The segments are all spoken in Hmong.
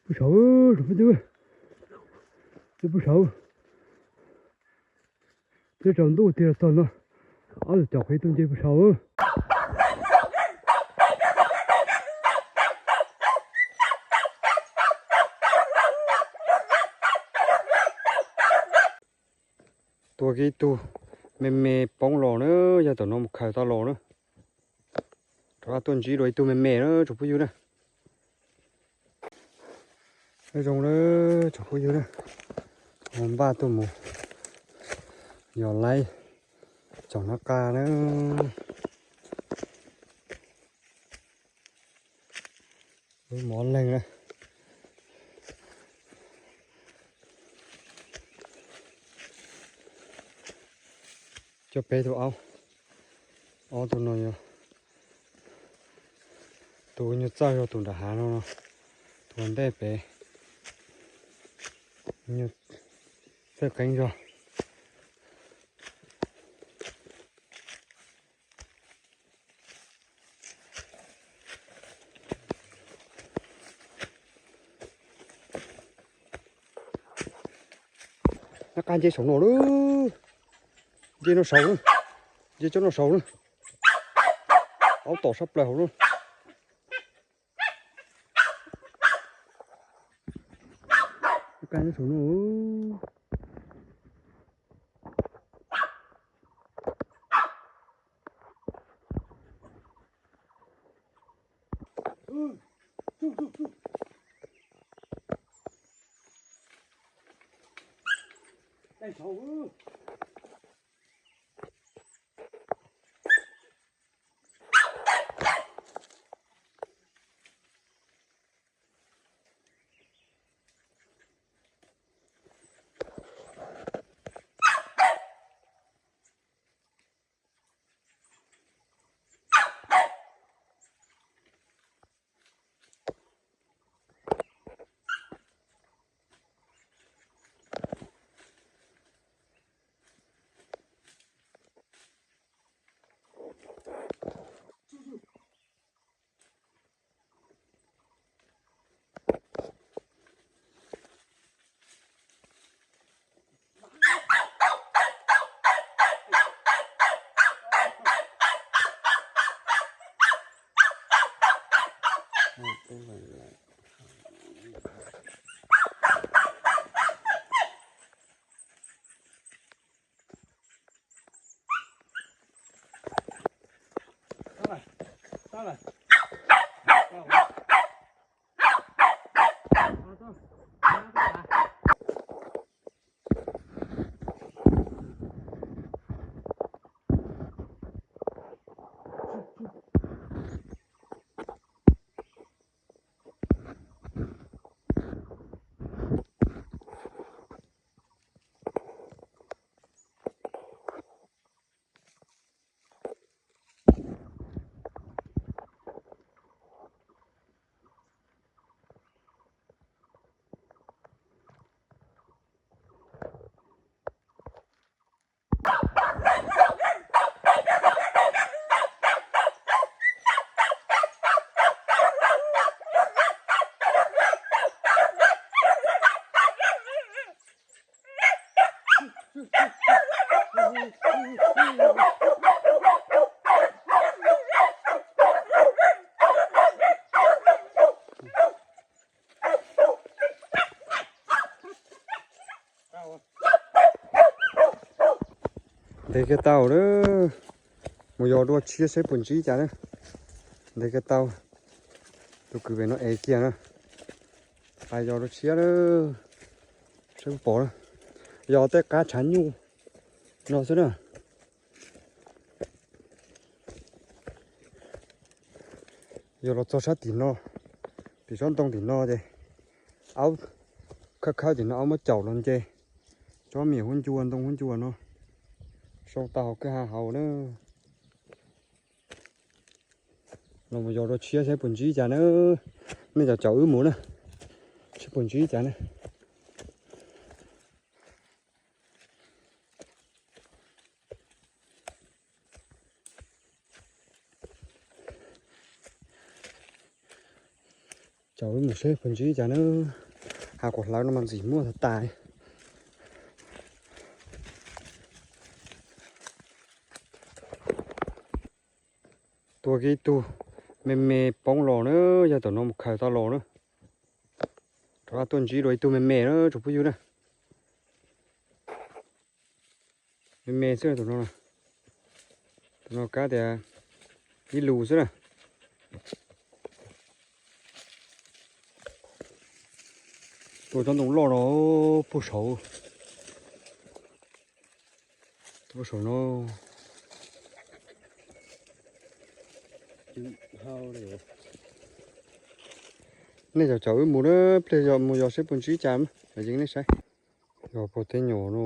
Pub saud, pub saud. Twb tsaus ntuj tiag los txog no, ob tug caum qhwv tus nce pub saud. Tua kiag ib tug me me poob los na, yog tam no mus khaws tau los na. Rov qab tuaj ntsib dua ib tug me me na tsoom phooj ywg na. Nyob zoo na tsoom phooj ywg na, npaj tuaj mus yos laib tsoom nab qa na. Wb mus ob leeg na. Coj peb tug aub, ob tug no yog tus nyuag txawj yog tus nram hav no, tus ntej pem nyuag txawj qeeb zog. Nab qa nce saum no lawm, nce no saud na, nce cov no saud na, aub tom sab plaws hauv lawm. Nab qa nyob saum no. Ntes kiag tau lawm. Mus yos dua tshiab saib puas ntsib cas na. Ntes kiag tau. Tus kwv pem no ev kiag na. Pais yos dua tshiab lawm. Saib puas pom na. Yos tej qab tshav nyuj no xwb na. Yog los txog sab tim no, tim tsob ntoo tim no ces aub khawb khawb tim no, aub muab caum los nce. Tsob miam huab ncua ntoo huab ncua no sau tau hauv kwj ha hauv na. Los mus yos dua tshiab saib puas ntsib cas na. Nej caum caum wb mus na, saib puas ntsib cas na. Wb mus seb puas ntsib cas na. Hav quav hlawv no mas ntxim muaj tas tas. Tua kiag ib tug me me poob los na, yog tam no mus khaws tau los na. Rov qab tuaj ntsib dua ib tug me me na tsoom phooj ywg na. Me me xwb tam no. Tam no kab tias ib lus xwb na. Tua tsob ntoo loj no puag saud. Puag saud no. Nej caum caum wb mus na, pliag yog mus yos seb puas ntsib cas, yees nej saib. Yog puag teb nyuam no.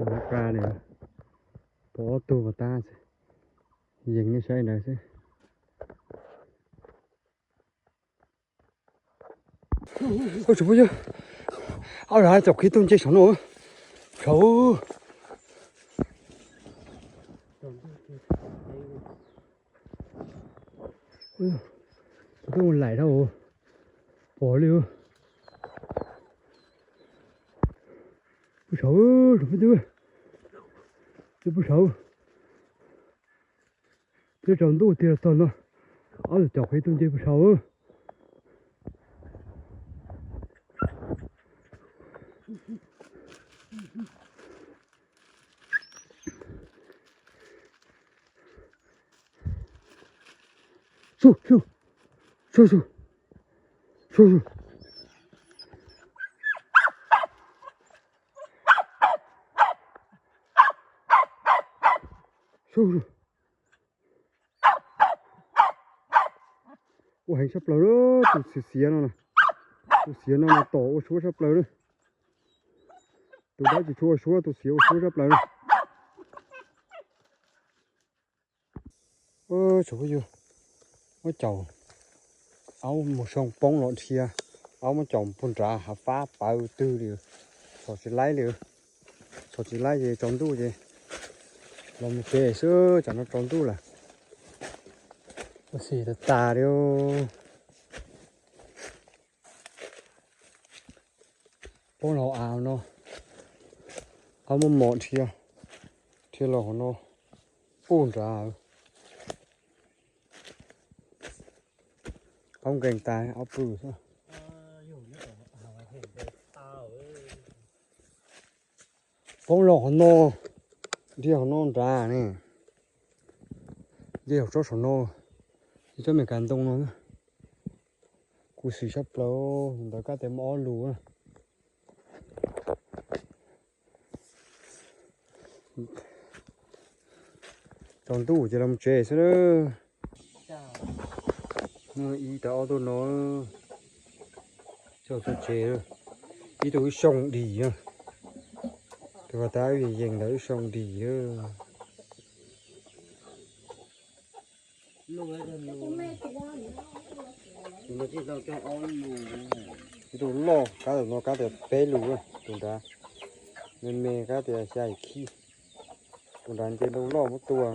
Pom qa li, pom ob tug pas tab, yees nej saib ntawd xwb. Ua tsuav phooj ywg, ob lab caum qhib tuaj nce saum no, saud. Tuaj laim dhau, pom li. Puag saud, tsoom phooj ywg, puag saud. Twb tsaus ntuj tiag los txog no, ob tug caum qhib tuaj nce puag saud. Su, su, su, su, su, su. Su, su. Ua heev tshaj plaws, tus xiav xiav no na. Tus xiav no mas tom ua suab tshaj plaws na. Tus dawb tsis tshua ua suab, tus xiav ua suab tshaj plaws na. Tsoom phooj ywg, muab caum, aub mus soo poob los dhia, aub muab caum puag nrad hav fab pawv twg li, txhom tsis laib li, txhom tsis laib ces tsaus ntuj ces los mus tsev xwb, tsam no tsaus ntuj lawm. Ua si tas tas li. Poob los av no, aub muab mos dhia, dhia los hauv no, puag nrad. Aub nkees tas, aub pw xwb. Poob los hauv no, dhia hauv no nrad ne. Dhia hauv tsob saum no, dhia tsob me kav ntoo no. Khuv xim tshaj plaws, ntawd kab tias muaj ob lus. Tsaus ntuj ces los tsev xwb na. Ib tag ob tug no, coj tuaj tsev. Ib tug wb xyoo dim na, tus uas tab wb yees ntawd wb xyoo dim na. Ib tug loj, kab tus no kab tias peb lus, tus nrad me me kab tias xya yim khib. Tus nrad nce ntoo loj muab tua.